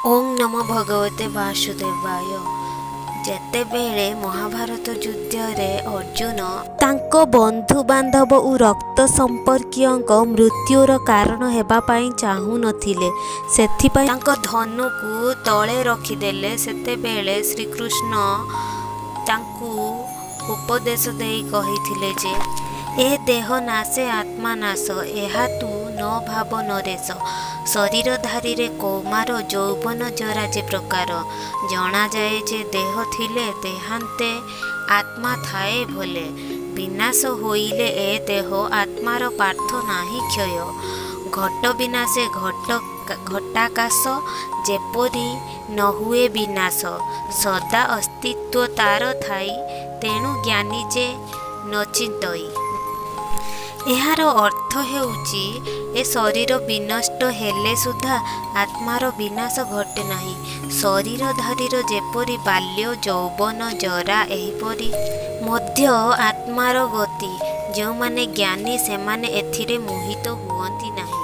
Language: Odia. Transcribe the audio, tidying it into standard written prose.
ଓଁ ନମୋ ଭଗବତେ ବାସୁଦେବାୟ। ଯେତେବେଳେ ମହାଭାରତ ଯୁଦ୍ଧରେ ଅର୍ଜୁନ ତାଙ୍କ ବନ୍ଧୁବାନ୍ଧବ ଓ ରକ୍ତ ସମ୍ପର୍କୀୟଙ୍କ ମୃତ୍ୟୁର କାରଣ ହେବା ପାଇଁ ଚାହୁଁନଥିଲେ, ସେଥିପାଇଁ ତାଙ୍କ ଧନୁକୁ ତଳେ ରଖିଦେଲେ, ସେତେବେଳେ ଶ୍ରୀକୃଷ୍ଣ ତାଙ୍କୁ ଉପଦେଶ ଦେଇ କହିଥିଲେ ଯେ, ଏ ଦେହ ନାଶେ ଆତ୍ମା ନାଶ, ଏହା ତୁ ନ ଭାବ ନରେଶ। ଶରୀରଧାରୀରେ କୌମାର ଯୌବନ ଜରା ଯେ ପ୍ରକାର, ଜଣାଯାଏ ଯେ ଦେହ ଥିଲେ ଦେହାନ୍ତେ ଆତ୍ମା ଥାଏ ଭଲେ। ବିନାଶ ହୋଇଲେ ଏ ଦେହ ଆତ୍ମାର ପାର୍ଥ ନାହିଁ କ୍ଷୟ। ଘଟ ବିନାଶେ ଘଟାକାଶ ଯେପରି ନହୁଏ ବିନାଶ, ସଦା ଅସ୍ତିତ୍ୱ ତାର ଥାଇ ତେଣୁ ଜ୍ଞାନୀ ଯେ ନ ଚିନ୍ତଇ। ଏହାର ଅର୍ଥ ହେଉଛି, ଏ ଶରୀର ବିନଷ୍ଟ ହେଲେ ସୁଦ୍ଧା ଆତ୍ମାର ବିନାଶ ଘଟେ ନାହିଁ। ଶରୀରଧାରୀର ଯେପରି ବାଲ୍ୟ, ଯୌବନ, ଜରା, ଏହିପରି ମଧ୍ୟ ଆତ୍ମାର ଗତି। ଯେଉଁମାନେ ଜ୍ଞାନୀ, ସେମାନେ ଏଥିରେ ମୋହିତ ହୁଅନ୍ତି ନାହିଁ।